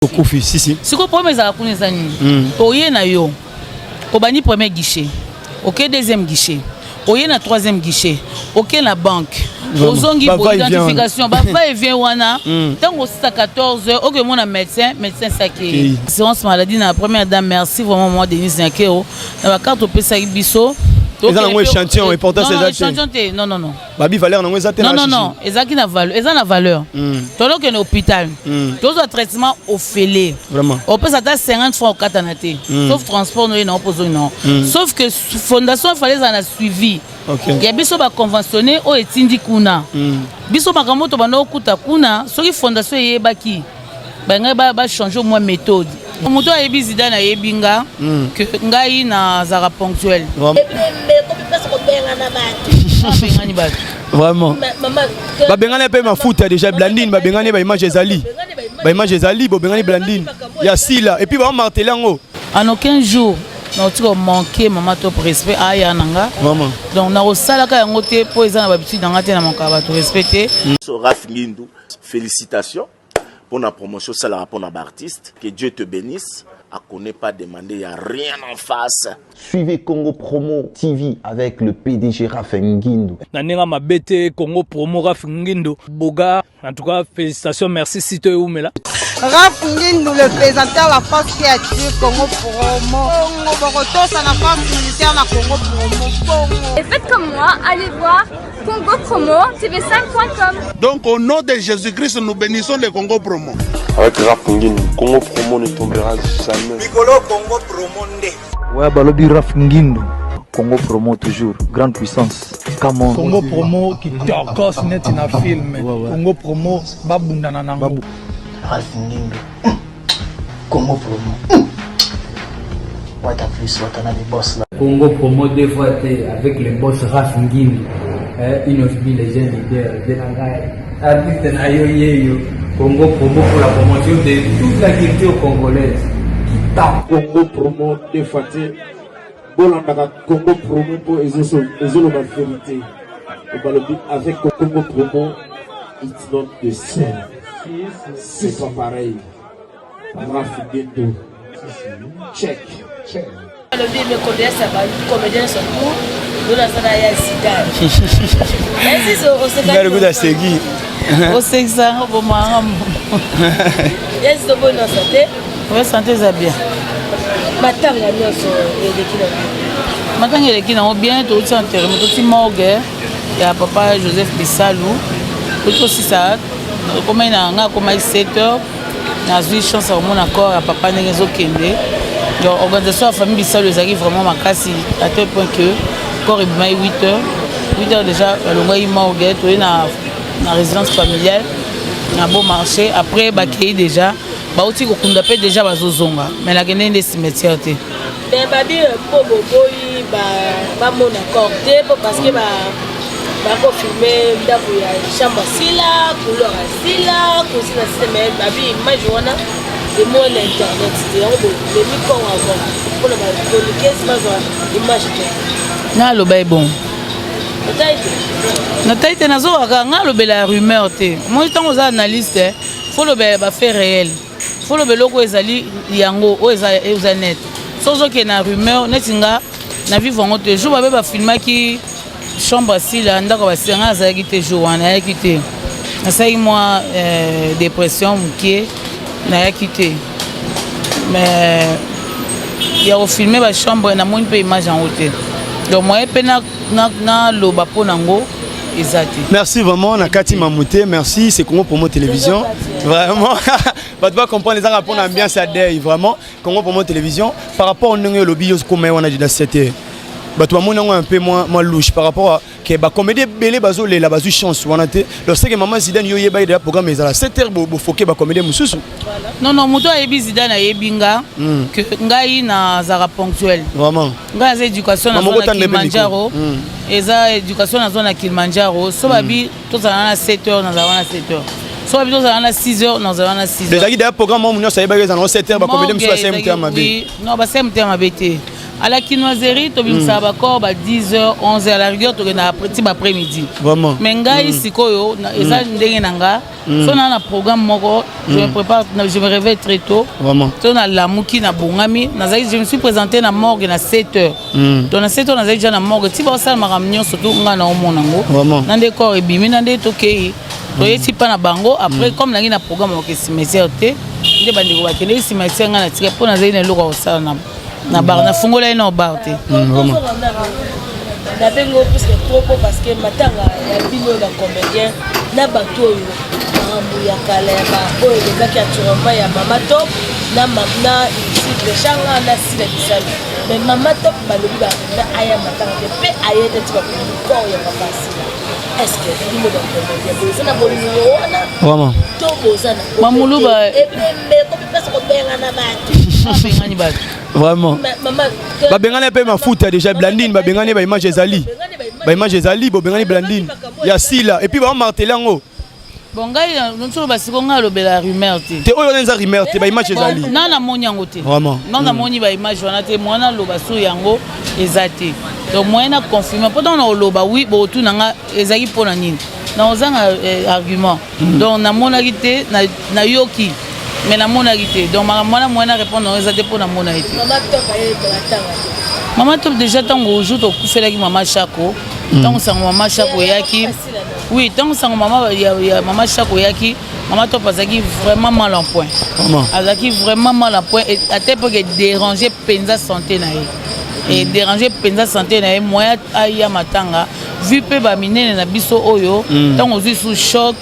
Okufi, si si. Sikoyo problème ezalaka kuna eza nini? Oye na yo, obandi premier guichet, oke deuxième guichet, oye na troisième guichet, oke na banque, ozongi Ba bo va et vient. Identification, ba va et vient wana. Ntango osisa 14 heures, oke mona médecin, médecin saki. Assurance maladie na première dame, merci vraiment moi Denise Nyakero na bacarte opesaki biso. Eza nango échantillon, importance Non, non, eza te. Échantillon te, non, non, non. Babi valeur nango eza te. Non, non, non, ezalaki na valeur, eza na valeur. Tolokende hôpital, tozwa traitement ofele. Opesa ata 50 francs, okatana te, sauf transport noye nango mpo ozongi nango, sauf que fondation efale ezala na suivi ya biso baconventionné oyo etindi kuna biso makambo tobanda okuta kuna. Soki fondation eyebaki, bangai bachange au moins méthode. Moto ayebi Zidane, ayebi nga ke ngai nazalaka ponctuel. Ebembe komi mpasi kobengana bato. Abengani bato. Vraiment, babengani mpe mafuta déjà. Blandine, babengani, baimage ezali, baimage ezali, bobengani Blandine ya sila et puis baomartele yango. En aucun jour nauti komanke mama Top respect aya na nga. Donc nakosalaka yango te mpo eza na bahabitude na nga te na makambo ya bato respect te. So, Raf Ngindu, félicitations pour la promotion, ça la pour l'artiste. Que Dieu te bénisse. À connaît pas demander, il n'y a rien en face. Suivez Congo Promo TV avec le PDG Raph Ngindu. Na ndenge mabe te, Congo Promo, Raf Ngindo Boga, en tout cas félicitations, merci, site eumela. Raf Ngindu, le présentateur, la force qui attire Congo Promo. Congo Bokotosa, la force militaire, la Congo Promo. Bongo. Et faites comme moi, allez voir Congo Promo TV5.com. Donc au nom de Jésus-Christ, nous bénissons le Congo Promo. Avec Raf Ngindu, Congo Promo ne tombera jamais. Mikolo Congo Promo nde. Ouais, balobi Raf Ngindu. Congo Promo toujours, grande puissance. Come on. Congo Promo kitokos neti na film. Congo Promo babundana nango. Ralph Ngindu. Congo Promo. Wata plus, wata na les boss là. Congo Promo deux fois te avec le boss Raf Ngindu. Eh, Inosbi, les jeunes leaders, Benangai, artiste na yo yeyo. Congo Promo pour la promotion de toute la culture congolaise. Kita. Congo Promo deux fois te, bolandaka Congo Promo mpo ezoloba vérité. Balobi avec Congo Promo, it's not the same, c'est pas pareil. Raf Ngindu, check check. Alobi mes condoléances ya bacomédien, surtout lola asala ya Zidane. Ngai segi. Osekisanga, obomanga. Ya Zido, boni santé? Oui, santé eza bien. Matanga nyonso eleki na Matanga eleki nango bien. Touti enterrement, touti morgue ya papa Joseph Bisalu, touti osisa. Okomai na nga, akomai 7 heures, nazwi chance ya komona corps ya papa ndenge ezokende. Donc organisation ya famille Bisalu ezalaki vraiment makasi, à tel point que corps ebimai 8 heures. 8 heures déjà balongwaki morgue, toye na résidence familiale na Beau Marché. Après bakei déjà, bauti kokunda mpe déjà bazozonga, mais nakende nde cimetière te. Mais babi mpo boboyi bamona corps te mpo parce que bakofilme ndako ya chambre sila, couloir ya sila, cuisine ya sila, mais babi image wana emoi na internet te. Yango bomemi corps avant mpona bachroniqueuse bazwa image te. Nga aloba ye bon. Otali te? Natali te, nazokaka nga alobela ya rumeur te. Moi ntango oza analyste, faut lobela bafait réel, faut loba eloko oyo ezali yango, oyo eza net. So ozokende na rumeur neti nga na vivre yango te. Jour babe bafilmaki chambre asila, ndako basila, nga nazalaki te. Jour wana nayaki te, nasalaki mwa dépression mokie, nayaki te. Mais ya kofilme bachambre, namoni mpe image yango te. Donc moye mpe naloba mpo nango eza te. Merci vraiment na kati mamute, merci. C'est Congo Promo Télévision, vraiment bato bacomprendre ezaka mpona ambiance ya deuil. Vraiment, Congo Promo Télévision, par rapport ndenge olobi yo koma wana dida 7, bato bamoni yango un peu moins louche par rapport à ke bacomédie ebele bazolela, bazwi chance wana te. Donc c'est que mama Zidane, yo oyeba déjà programme ezala 7 heures, bofoke bacomédie mosusu. Non, non, moto ayebi Zidane, ayebi nga ke ngai nazalaka ponctuel. Ngai naza éducation Mama, nazwa na okotanda mpe micro. Kilimanjaro. Eza éducation nazwa na Kilimanjaro. So babi tozala na 7 heures, nazala wana 7 heures. So babi tozala na 6 heures, nazala wana 6 heures. Ezalaki déjà programme moko nyonso ayebaki ezala nango 7 heures. Bacomédie mosusu basali motema mabe. Oui. Non, basali motema mabe te. À la kinoiserie, tobimisaka bacorps ba 10 h, 11 h, à la rigueur tokendaka après ti baprès midi. Vraiment. Mais ngai sikoyo eza ndenge na nga, so naa na programme moko, je me prépare, je me réveille très tôt. Vraiment. So nalamuki, nabongami, nazalaki, je me suis présenté na morgue na 7 heures. Donc na 7 heures nazalaki déjà na morgue, ti baosala makambo nyonso tu, ngai na omona yango. Na nde corps ebimi, na nde tokei, toyeti mpa na bango. Après, comme nangi na programme oke cimetière te, nde bandeko bakendeki cimetière, ngai natika mpo nazali na eloko ya kosala na bar, nafungola ye na bar te. Vraiment. Nabengi oyo puisque trop po parce que matanga ya bino na comédien na bato oyo, makambo ya kala ya oyo elekaki actuellement ya Mama Top na Peshanga na Sila Bisalu. Mais Mama Top, balobi na aya matanga te, mpe aye te ti bakomi corps ya papa Sila. Est ce que bino bacomédien boza na bolingo wana? Vraiment. To boza na Mamuluba. Ebembe komi mpesa kobengana bato. Abengani bato. Vraiment. Mama. Babengani mpe mafuta déjà, Blandine babengani, baimage ezali, baimage ezali, bobengani Blandine ya Sila et puis baomartele yango. Bon, ngai nsolo basiko, ngai alobela rumeur te. Te, oyo wana eza rumeur te, baimage ezali. Na namoni yango te. Vraiment. Na namoni baimage wana te, mwana aloba so yango eza te. Donc moyen na confirme mpo ntango na oloba wi, botuna nga ezalaki mpona nini, na ozanga argument. Donc namonaki te, nayoki mais namonaki te. Donc makambo wana, moyen na répondre yango eza te mpo namonaki te. Mama Top aye matanga te? Mama Top déjà, ntango jour tokufelaki mama Chako, ntango sango mama Chako eyaki, oui, ntango sango mama ya mama Chako eyaki, Mama Top azalaki vraiment mal en point. Vraiment. Azalaki vraiment mal en point ate mpo ke déranger mpenza santé na ye, edéranger mpenza santé na ye, moyen aya matanga, vu mpe baminene na biso oyo, ntango ozwi sous choc,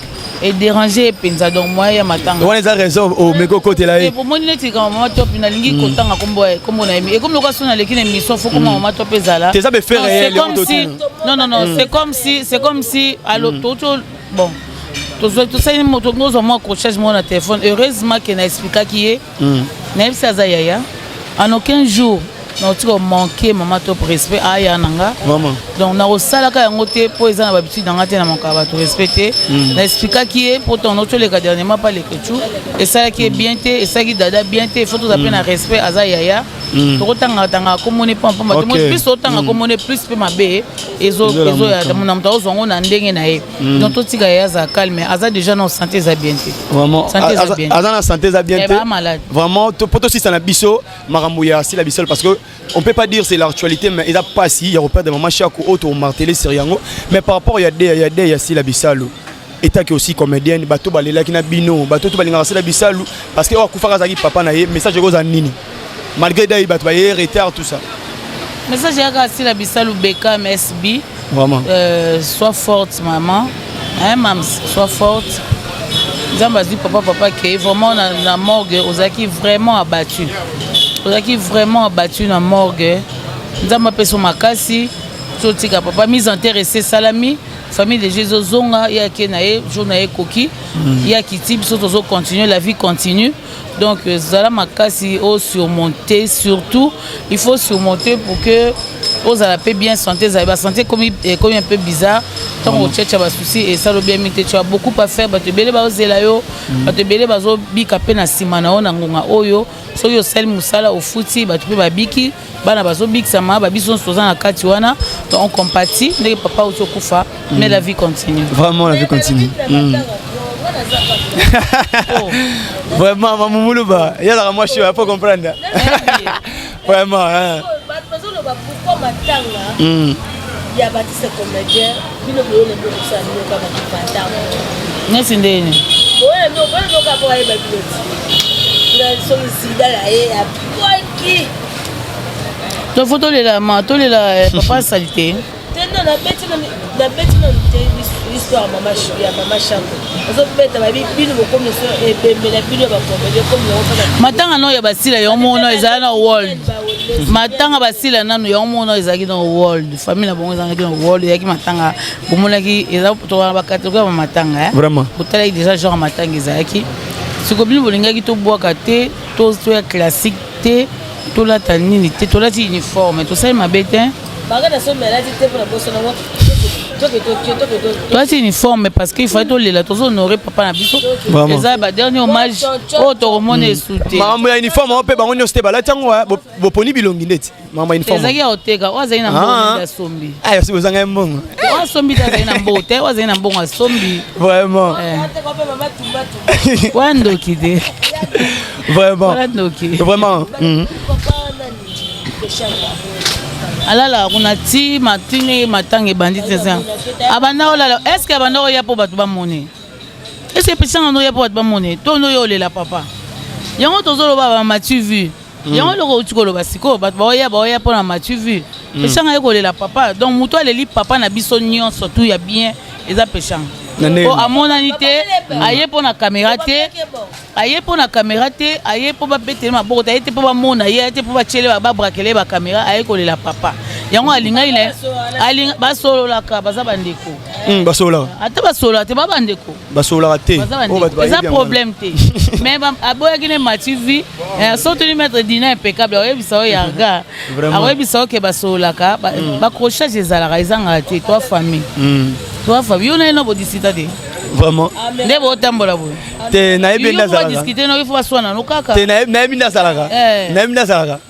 edéranger ye mpenza, donc moyen ya matanga. Wana eza raison omeki okotela ye. Omoni neti kama Mama Top, nalingi kotanga kombo na ye, ekomi lokola so naleki na émission, fo koma Mama Top ezala. Te, eza bafaits Non, réels, c'est comme yango si totuna. Non, non, non, c'est comme si alo toto, bon, tosali moto ozwa mwa accrochage moko na téléphone. Heureusement ke na expliquaki ye, nayebisi aza yaya, en aucun jour nauti komanke Mama Top respect, aya na nga. Vraiment. Donc nakosalaka yango te mpo eza na bahabitude na nga te na mankaka bato respect te. Na expliquaki ye mpo ntango nauti oleka dernièrement pa Leketu, esalaki ye bien te, esalaki dada bien te. Faut toza mpe na respect, aza yaya. Tokotangatanga komone pampamba te. Plus totanga komone, plus mpe mabe ezoya na moto akozwa yango na ndenge na ye. Donc totika ye aza calme, aza déjà na santé eza bien te. Vraiment. Santé eza bien. Aza na santé eza bien Eh, te. ba malade. Vraiment, po tosisa na biso makambo ya Sila Bisol, parce que on peut pas dire c'est l'actualité, mais eza pasi ya repère de mama Chako oyo tomartele sur yango. Mais par rapport ya de ya Sila Bisalu etaki aussi comédienne, bato balelaki na bino, bato to balingaka Sila Bisalu parce que oyo akufaka azalaki papa na ye, message ekozala nini malgré dai bato baye retard, tout ça? Message yaka Asila Bisalu Bekam SB. Vraiment. Sois forte maman, hein, mams, sois forte. Nzambe azwi papa, papa ke vraiment na morgue ozalaki vraiment abattu, ozalaki vraiment abattu na morgue. Nzambe apesa yo makasi, totika papa. Mise en terre ese esalami, famille déjà ezozonga, ye ake na ye, jour na ye ekoki, ye akiti, biso tozocontinue, la vie continue. Donc zala makasi osurmonter, surtout il faut surmonter pour que ozala mpe bien, santé ezali, basanté ekomi un peu bizarre ntango otiatia basusi, esala bien mingi te. Tu as beaucoup à faire, bato ebele bazozela yo, bato ebele bazobika mpe na nsima na yo na ngonga oyo. Soki osali mosala, ofuti bato mpe babiki, bana bazobikisama, babiso nyonso toza na kati wana. Donc on compatit ndenge papa auti okufa, mais la vie continue. Vraiment, la vie continue. Vraiment, mamumuluba yazaka mwa shio, faut comprendre vraiment, hein. Bato bazoloba pourquoi matanga ya baartiste comédien, bino boyona bino kosala bino kaka batango? Neti ndeni? Boyona bino, boyona bino kaka po ayeba bino ti na soki sida na ye apwaki. To fo tolela ma tolela papa asali te. Te, no, nabeti nanu te histoire ya mama Chako, ozobeta babi bino bokomi so ebembela bino ya bacomédien komi yango mpona. Matanga no ya basila yango mona ezala na world, matanga basila nanu yango mona ezalaki na world, famille na bango ezalaki na world, ezalaki matanga bomonaki eza tokana bacatégorie ya bamatanga, eh. Vraiment. Botalaki déjà genre matanga ezalaki. Siko bino bolingaki tobwaka te, toya classique te, tolata nini te, tolati uniforme, tosali mabe te. Baka na so melati te mpona boso nango. Toati uniforme parce que il fallait tolela, tozohonore papa na biso. Eza ba dernier hommage oyo tokomona esu te. Makambo ya uniforme oyo mpe bango nyonso te balati yango, boponi bilongi ndeti makambo ya uniforme. Ezalaki ya koteka. Oyo azali na mbongo nde asombi. Ah, si bozanga ye mbongo. Oyo asombi te azali na mbongo te, oyo azali na mbongo asombi. Vraiment. Oya ndoki te. Vraiment. Oya ndoki. Vraiment. Alalaka kuna ti matini matanga ebandi te. Eza abanda olala. Est ce que abanda oya mpo bato bamone? Est ce que pesanga noya mpo bato bamone to noya olela papa? Yango tozoloba ba m'as-tu-vu. Yango eloko outi koloba sikoyo, bato baoya, baoya mpo na m'as-tu-vu. Peshanga ye kolela papa, donc moto aleli papa na biso nyonso tu ya bien eza Peshanga. Po amonani te, aye mpo na caméra te, aye mpo na caméra te, aye mpo babetele maboko te, aye te mpo bamona ye, aye te mpo batiele, babrakele bacaméra. Aye kolela papa. Yango alingaki na basololaka, baza bandeko. Basololaka. Ata basololaka te, ba bandeko. Basololaka te. Eza problème te, mais aboyaki ne m'as-tu-vu. So tuni maître Dina impeccable, akoyebisa oyo yarga, akoyebisa oke basololaka. Baaccrochage ezalaka, ezangaka te. Toi famille, toi famille, yo na ye no bodiscuta te. Vraiment. Nde botambola boye. Te, nayebi nde azalaka. Discute no, il faut baswana no kaka. Te, nayebi nde azalaka, nayebi nde azalaka,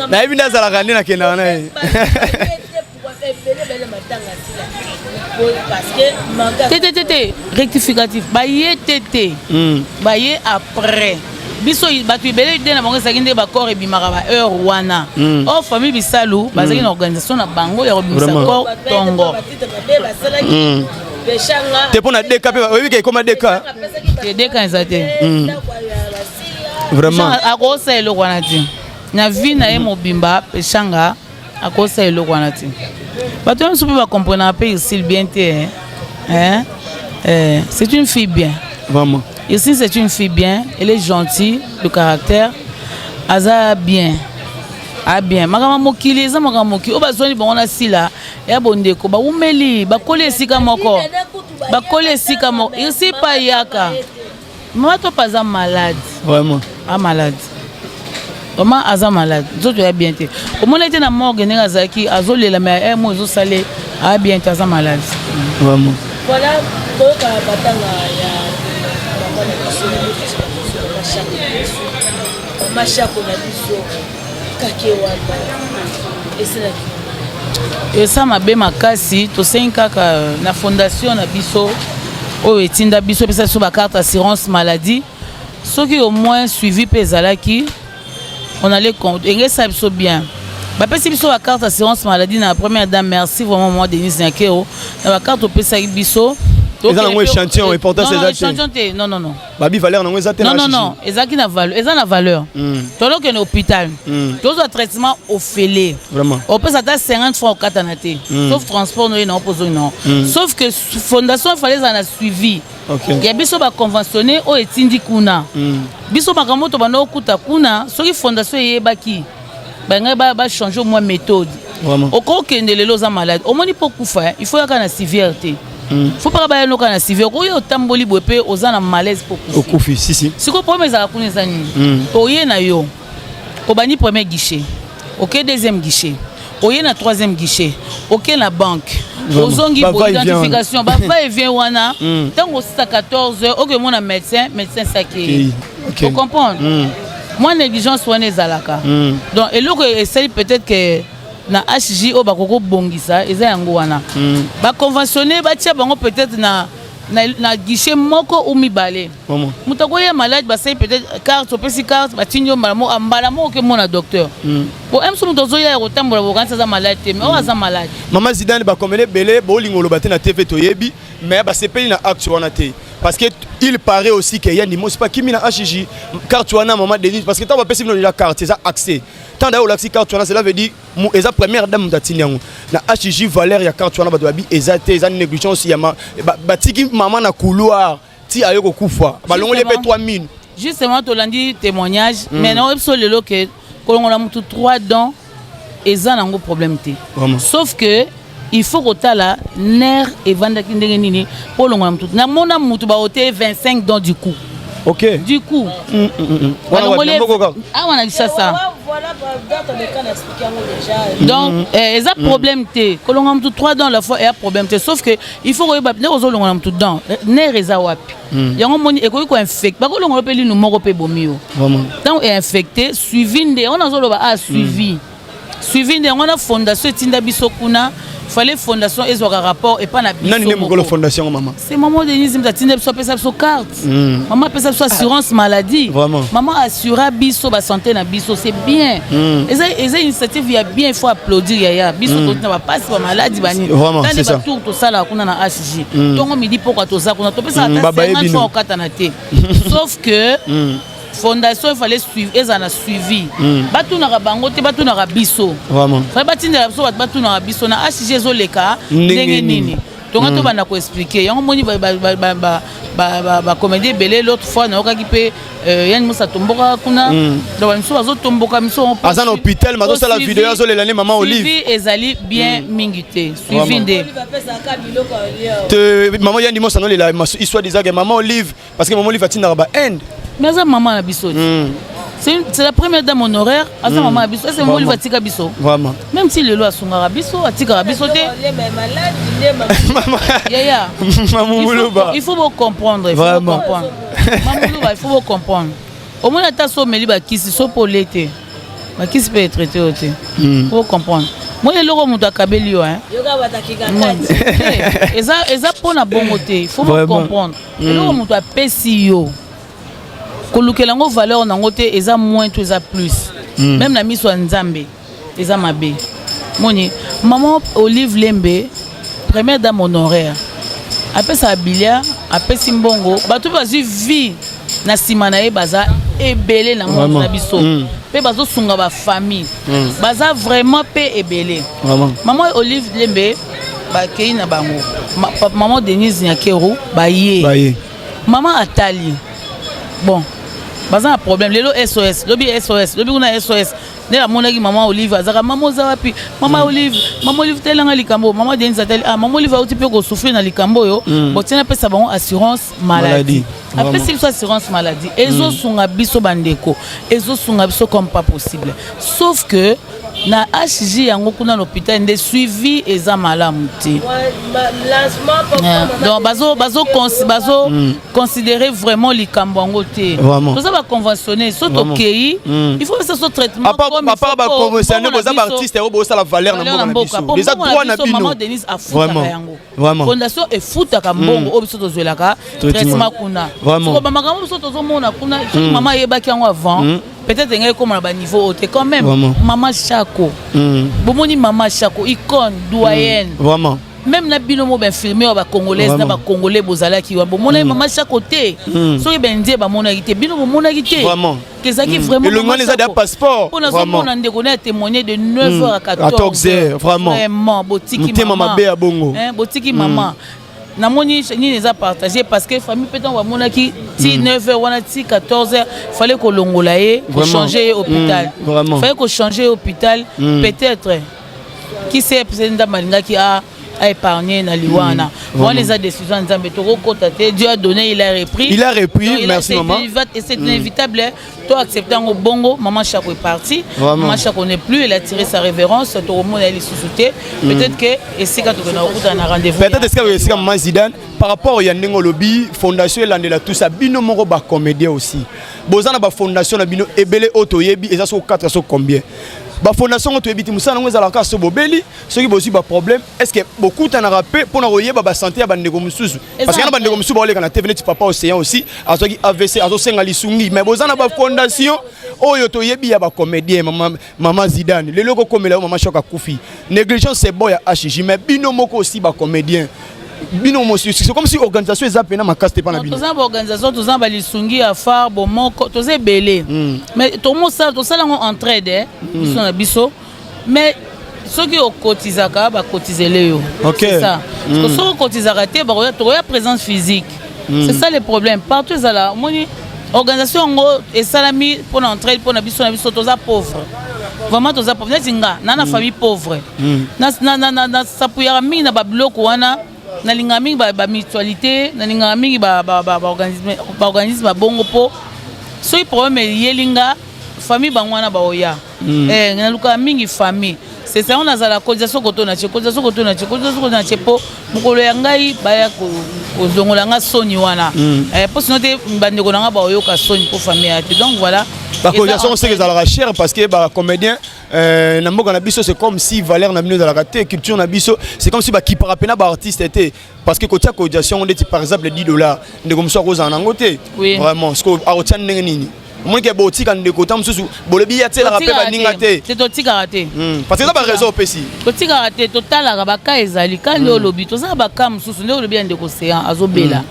nayebi nde azalaka, nde nakendaka na ye. Te, te, te, te, rectificatif, baye te te, baye après. Biso bato ebele nde na bango ezalaki nde bacorps ebimaka ba heure wana. Or famille Bisalu bazalaki na organisation na bango ya kobimisa corps tongo. Te, mpo na deka mpe oyebi ke ekoma deka. Te, deka eza te. Vraiment. Akosala eloko wana te na vie na ye mobimba. Peshanga akosala eloko wana te. Bato nyonso mpe bacomprenaka mpe Ursile bien te, hein? Eh, c'est une fille bien. Vraiment. Ursile, c'est une fille bien, elle est gentille de caractère, aza bien, a bien. Makambo mokili eza makambo mokili oyo bazwani bango na sila ya bondeko, bawumeli, bakoli esika moko, bakoli esika moko. Ursile pa yaka mama to aza malade. Vraiment. A malade, vraiment aza malade, nzoto ya bien te. Omoni ete na morgue ndenge azalaki azolela, mais mo ezosala aya bien te, aza malade. Vraiment. Voilà, koyoka batanga ya mama na biso, mama Shako na biso, kake wana esalaki. Eza mabe makasi. Tosengi kaka na fondation na biso oyo etinda biso, epesa biso bacarte assurance maladie, soki au moins suivi mpe ezalaki, on allait enge esala biso bien. Bapesi biso bacarte assurance maladie na première dame. Merci vraiment, moi Denise Nyakero, na bacarte opesaki biso. Eza nango échantillon, importance eza te. Échantillon te, non, non, non. Babi valeur nango eza te. Non, non, non, ezalaki na valeur, eza na valeur. Tolokende hôpital, tozwa traitement ofele. Vraiment. Opesa ata 50 francs, okatana te, sauf transport noye nango mpo ozongi nango. Sauf que fondation efale ezala na suivi ya biso baconventionné oyo etindi kuna biso makambo tobanda okuta kuna. Soki fondation eyebaki, bangai bachange au moins méthode. Okokende lelo, oza malade, omoni mpo kufa, il faut yaka na civière te, faut paka bayanoka na civière. Okoya otamboli boye mpe oza na malaise mpo kufi. Okufi, si si. Sikoyo problème ezalaka kuna eza nini? Oye na yo, obandi premier guichet, oke deuxième guichet, oye na troisième guichet, oke na banque, ozongi bo identification, bava et vient wana. Ntango osisa 14 heures, oke mona médecin, médecin saki. Ocomprendre mwa négligence wana ezalaka. Donc eloko esali peut-être que na HJ oyo bakoki kobongisa eza yango wana, baconventionne batia bango peut-être na guichet moko ou mibale. Moto akoya malade, basali peut-être carte, opesi carte, batindi yo mbala moko, mbala moko okemona docteur. Po mosu moto azoya ya kotambola, bokanisi aza malade te, mais oyo aza malade. Mama Zidane, bakomele ebele bolingo oloba te na TV, toyebi, mais basepeli na acte wana te, parce que il paraît aussi que ya ndimosi pa kimi na HJ carte wana, mama Denise, parce que ntango bapesi bino déjà carte, eza accès. Ntango daye olakisi carte wana, cela veut dire eza première dame moto atindi yango na HJ. Valeur ya carte wana, bato babi eza te, eza négligence ya batiki mama na couloir ti aye kokufa, balongoli mpe 3000. Justement, tolandi témoignage, mais naoyebi biso lelo ke kolongola motu 3 dents eza nango problème te, sauf que il faut kotala nerf evandaki ndenge nini mpo olongola motu. Namona motu baote 25 dents du coup. Ok. Du coup, Wana wapi? Na mboka kaka? Awa na Kinshasa. Donc eza problème te kolonga mutu 3 dents la fois, eya problème te, sauf que il faut koyeba ndenge ozolongola mutu dent, nerf eza wapi. Yango moni ekoki koinfecter, bakolongola mpe linu moko mpe ebomi yo. Ntango einfecté, suivi nde yango nazoloba, a suivi, suivi nde yango wana. Fondation etinda biso kuna, fallait fondation ezwaka rapport epa na biso. Nani nde mokolo moko. Fondation mama? C'est maman Denise mutu atinda biso, apesa biso carte. Mama apesa biso assurance maladie. Mama assura biso basanté na biso, c'est bien. Eza initiative ya bien, il faut applaudir yaya biso. Totina bapasi, bamaladi, banini. Vraiment, c'est ça. Batour tosalaka kuna na HJ, ntongo, midi, pokwa, toza kuna, topesaka ata Babaye 50 bino. fois okatana te, sauf que fondation efale suivi, ezala na suivi. Batunaka bango te, batunaka biso. Fallait batindela biso bato, batunaka biso na HG ezoleka Ndenge ndenge nini? Nini tonga. Tobanda koexpliquer yango. Moni bacomédie ebele. L'autre fois nayokaki mpe yani mosa atomboka kuna. Donc bamisu bazotomboka miso. Aza na hôpital, mais azosala video, azolela nde mama Olive. Suivi ezali bien mingi te, suivi nde. Te, mama Yandi Mosa anolela histoire disant que mama Olive, parce que mama Olive atindaka ba Inde. Mais aza mama na biso te. C'est la première dame honoraire, aza mama na biso. Ese mama Olive atika biso? Vraiment. Même si lelo asungaka biso, atikaka biso te, yaya. Mamuluba. Il faut bocomprendre, il faut bocomprendre Mamuluba, il faut bocomprendre. Omoni, ata so omeli bakisi, so mpo ole te, bakisi mpe etraité yo te. Faut comprendre, moi eloko moto akabeli yo, hein. Eza mpona bongo te, il faut bocomprendre. Eloko moto apesi yo, kolukela yango valeur nango te, eza moins to eza plus. Même na miso ya Nzambe eza mabe. Moni maman Olive Lembe, première dame honoraire, apesaka bilia, apesi mbongo, bato mpe bazwi vie na nsima na ye, baza ebele na monde na biso mpe bazosunga bafamille, baza vraiment mpe ebele. Mama Olive Lembe bakei na bango, mama Denise Nyakeru baye, Baye. Mama atali, bon, baza na problème lelo, SOS lobi, SOS lobi kuna, SOS nde amonaki mama Olive azaka. Mama oza wapi? Mama Olive, mama Olive, telanga likambo. Mama Denise atali, ah, mama Olive auti mpe kosouffrir na likambo oyo. Botiana apesa bango assurance maladie. Maladie. Apesi biso assurance maladie, ezosunga biso bandeko, ezosunga biso comme pas possible, sauf que na HJ yango kuna na hôpital nde suivi eza malamu te. Donc bazo considérer vraiment likambo yango te. Toza baconventionné, so tokei, il faut pesa so traitement. À part baconventionné, boza baartiste oyo bosala valeur na mboka na biso, eza droit na bino. Mama Denise afutaka yango. Fondation efutaka mbongo oyo biso tozwelaka traitement kuna. Soko bamakambo biso tozomona kuna, soki mama ayebaki yango avant, peut-être ngai ekóma na baniveau oyo te quand même. Mama Chako, bomoni mama Chako, icône, doyenne. Même na bino mo bainfirmier oyo bacongolaise na bacongolais bozalaki wa, bomonaki mama Chako te. Soki bendie bamonaki te, bino bomonaki te kezalaki vraiment. Elongi wana eza da passeport. Mpo nazomona ndeko na ya témoigner de 9 heures à 14 heures. Vraiment. Vraiment, botiki motema mabe ya bongo. Botiki mama. Namoni nini eza partage, parce que famille mpe ntango bamonaki ti 9 heures wana ti 14 heures, fallait kolongola ye, kochanger ye hôpital, fallait kochanger ye hôpital. Peut-être, qui sait, peut Nzambe alingaki a épargné na liwa wana. Wana eza décision ya Nzambe, tokokota te. Dieu a donné, il a repris. Il a repris. Merci maman. C'est inévitable, to accepter yango bongo. Maman Chako est partie. Maman Chako n'est plus, elle a tiré sa révérence. Tokomona ye lisusu te. Peut-être que esika tokenda kokutana na rendez-vous. Peut-être esika maman Zidane, par rapport ya ndenge olobi, fondation elandela tout ça, bino moko bacomédien aussi boza na bafondation na bino ebele oyo toyebi, eza soko 4, soko combien bafondation ngo toyebi te. Mosala yango ezalaka so bobeli, soki bozwi baproblème, est ce que bokutanaka mpe mpona koyeba basanté ya bandeko mosusu? Parce que na bandeko mosusu baoleka na TV neti papa Océan aussi azwaki AVC, azosenga lisungi, mais boza na bafondation oyo toyebi ya bacomédien. Mama, mama Zidane, lelo ekokomela yo mama Chako akufi, négligence c'est bon ya HJ, mais bino moko aussi bacomédien, bino mosusu, c'est comme si organisation eza pena makasi te mpa na bino. Toza na baorganisation, toza na balisungi ya phare bomoko, toza ebele, mais tomosala, tosala yango entraide biso na biso. Mais soki okotizaka, bakotizele yo. C'est ça. Soki okotizaka te, bakoya, tokoya présence physique. C'est ça le problème partout. Ezala omoni organisation yango esalami mpona entraide, mpona biso na biso. Toza pauvre, vraiment toza pauvre. Neti nga na famille pauvre, nasapuyaka mingi na babiloko wana. Nalingaka mingi bamutualité, nalingaka mingi baorganisme ya bongo, mpo soki problème eyeli nga, famille bango wana baoya. Nalukaka mingi famille, c'est ça. Nazala cotisation koto na tie, cotisation koto na tie, cotisation koto na tie, mpo mokolo ya ngai baya kozongola nga soni wana, mpo sinon te bandeko na nga baoyoka soni mpo famille ya te. Donc voilà. Bacotisation seke ezalaka cher, parce que bacomédien na mboka na biso, c'est comme si valeur na bino ezalaka te. Culture na biso, c'est comme si bakipaka mpena baartiste te, parce que kotia cotisation ndeti par exemple 10 $, ndeko mosusu akozala nango te. Vraiment, parce que akotia ndenge nini? Omonike botika ndeko ta mosusu, bolobi ye atielaka mpe baninga te. Te, totikaka te. Parce que eza baréseau opesi. Totikaka te, totalaka baka ezali ka nde olobi. Toza na baka mosusu nde olobi ya ndeko Séan azobela.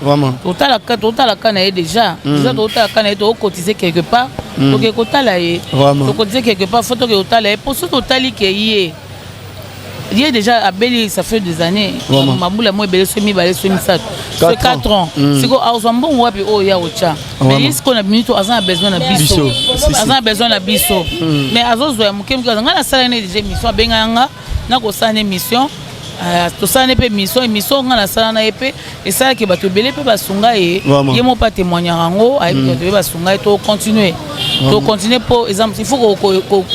Totalaka, totalaka na ye déjà. Déjà totalaka na ye, tokocotiser quelque part, toke kotala ye. Tocotiser quelque part, faut toke kotala ye, mpo so totali ke ye ye déjà abeli, ça fait des années, mambula mo ebele, so mibale, so misato, so 4 ans. Siko azwa mbongo wapi oyo ya kotya? Mais ye sikoyo na minute aza na besoin na biso, aza na besoin na biso, mais azozwa ya moke moke. Ngai nasala ne déjà émission, abengaka nga nakosala na émission, tosala ne mpe émission. Émission nga nasala na ye mpe esalaki bato ebele mpe basunga ye. Ye mo mpe atémoignaka yango, ayebi bato ebele basunga ye. Tocontinue, tocontinue, mpo eza il faut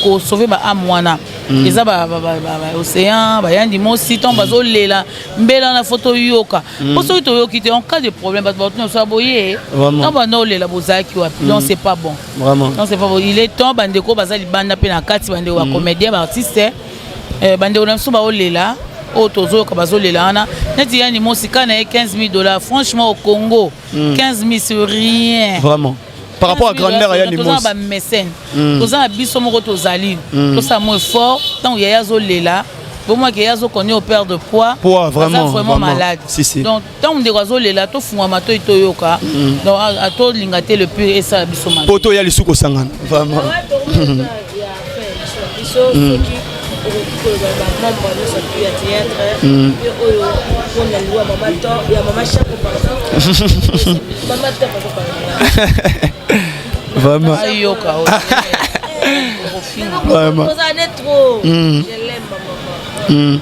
kosauver baâme wana. Eza baocéan, bayandi mosi, ntango bazolela mbela wana, faut toyoka, mpo soki toyoki te, en cas de problème, bato batuna biso boye: ntango banda olela, bozalaki wapi? Donc c'est pas bon. Donc c'est pas bon. Il est temps, bandeko baza libanda mpe na kati, bandeko bacomédien, baartiste, bandeko na biso baolela, oyo tozoyoka bazolela wana, neti yani mosika na ye 15 000 $. Franchement, au Congo, 15 000, c'est rien. Vraiment, par rapport à grandeur ya Toza na bamécène, toza na biso moko, tozali tosala mo effort. Ntango yaya azolela, bomwaki ye azokoni operdre poids. Poids, vraiment, vraiment malade. Si, si. Donc ntango ndeko azolela, tofungwa matoi, toyoka. Donc tolinga te le pire esala biso mabe. Po toya lisusu kosangana, vraiment. Biso soki okoki koloba, bamembre nyonso tu ya théâtre mpe oyo mpona liwa mama to ya mama Chako, pardon, mama to pardon. Vraiment. Ayoka. Vraiment. Ozala ne trop. Je l'aime, ma maman.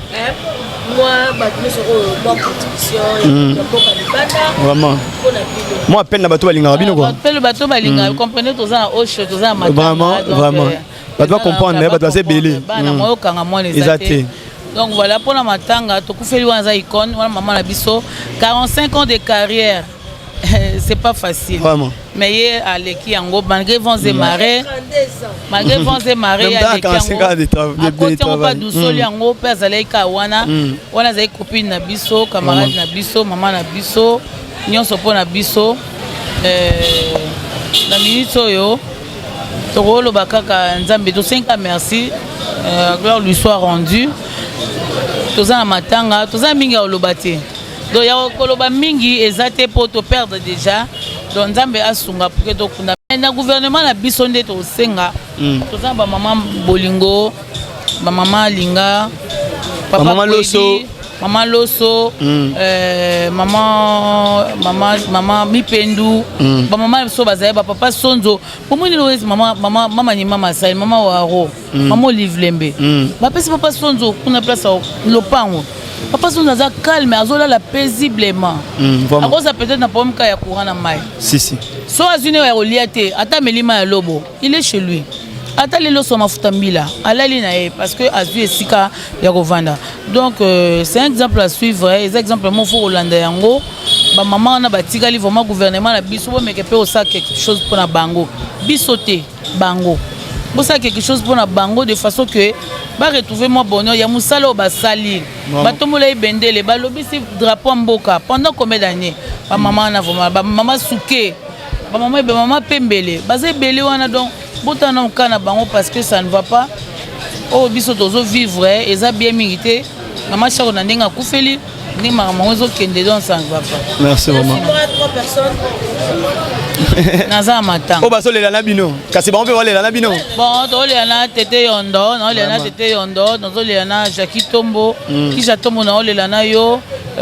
Moi, bato nyonso oyo mwa contribution ya mboka libanda mpona bino. Moi appel na bato balingaka bino quoi. Appel bato balingaka, comprenez, toza na oshe, toza na matanga. Vraiment, vraiment, bato bacomprendre, bato baza ebele. Bana moyokanga mwana eza te. Donc voilà, mpona matanga tokufeli wana, aza icône wana, mama na biso, 45 ans de carrière, c'est pas facile. Mais ye aleki yango malgré vents et marées, malgré vents et marées, ye aleki yango, akoti yango mpe adusoli yango mpe azalaki kaka wana. Wana azalaki copine na biso, camarade na biso, mama na biso, nyonso mpo na biso. Na minute oyo tokoloba kaka Nzambe tosenga merci, gloire lui soit rendue. Toza na matanga, toza mingi ya koloba te, donc ya koloba mingi eza te mpo toperdre déjà. Donc Nzambe asunga pour que tokunda. Na gouvernement na biso nde tosenga, toza na bamama bolingo, bamama alinga. Papa Loso. Mama Loso, mama mama mama Mipendu, bamama na biso bazali, bapapa Sonzo, bomoni lelo mama mama mama ni mama asali, mama Waro, mama Olive Lembe, bapesi papa Sonzo kuna place lopango. Papa Sonzo aza calme, azolala paisiblement. Akoza peut-être na problème ka ya courant na mai. Si, si. So azwi ne ya kolia te, ata amelima ya lobo, il est chez lui. Ata lelo so mafuta mbila, alali na ye, parce que azwi esika ya kovanda. Donc c'est un exemple à suivre, eza exemple mo faut kolanda yango. Bamama wana batikali, vraiment, gouvernement na biso, bomeke mpe osala quelque chose mpona bango. Biso te, bango, bosala quelque chose mpona bango, de façon que baretrouve mwa bonheur ya mosala oyo basali. Batombola ye bendele, balobisi drapeau ya mboka pendant combien d'années? Bamama wana vraiment, bamama suke, bamama ebe, bamama pembele, baza ebele wana. Donc botala na moka na bango, parce que ça ne va pas. Oyo biso tozovivre eza bien mingi te. Mama Chako na ndenge akufeli, ndenge makambo yango ezokende, donc ça ne va pas. Merci vraiment. Naza na matanga. Oyo bazolela na bino, kasi bango mpe balela na bino. Bon, tozolela na tete Yondo, naolela na tete Yondo, nazolela na Jacki Tombo, Kisha Tombo, naolela na yo,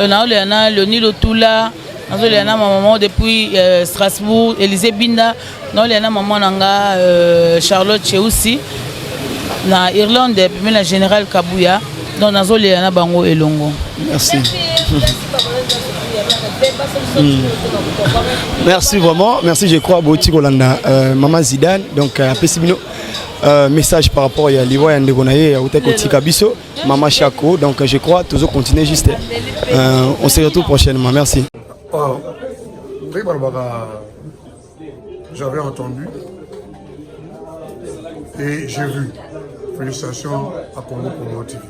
naolela na Leoni Lotula, nazolela na mama depuis Strasbourg, Élysée Binda, naolela na mama na nga Charlotte Cheusi na Irlande, pembe na Général Kabuya. Donc nazolela na bango elongo. Merci. Merci vraiment, merci. Je crois boti kolanda maman Zidane, donc apesi bino message par rapport ya liwa ya ndeko na ye ya uta kotika biso maman Chako. Donc je crois toujours continuer juste, on se retrouve prochainement, merci. Oh, ndenge balobaka, j'avais entendu et j'ai vu. Félicitations à Congo Promo TV.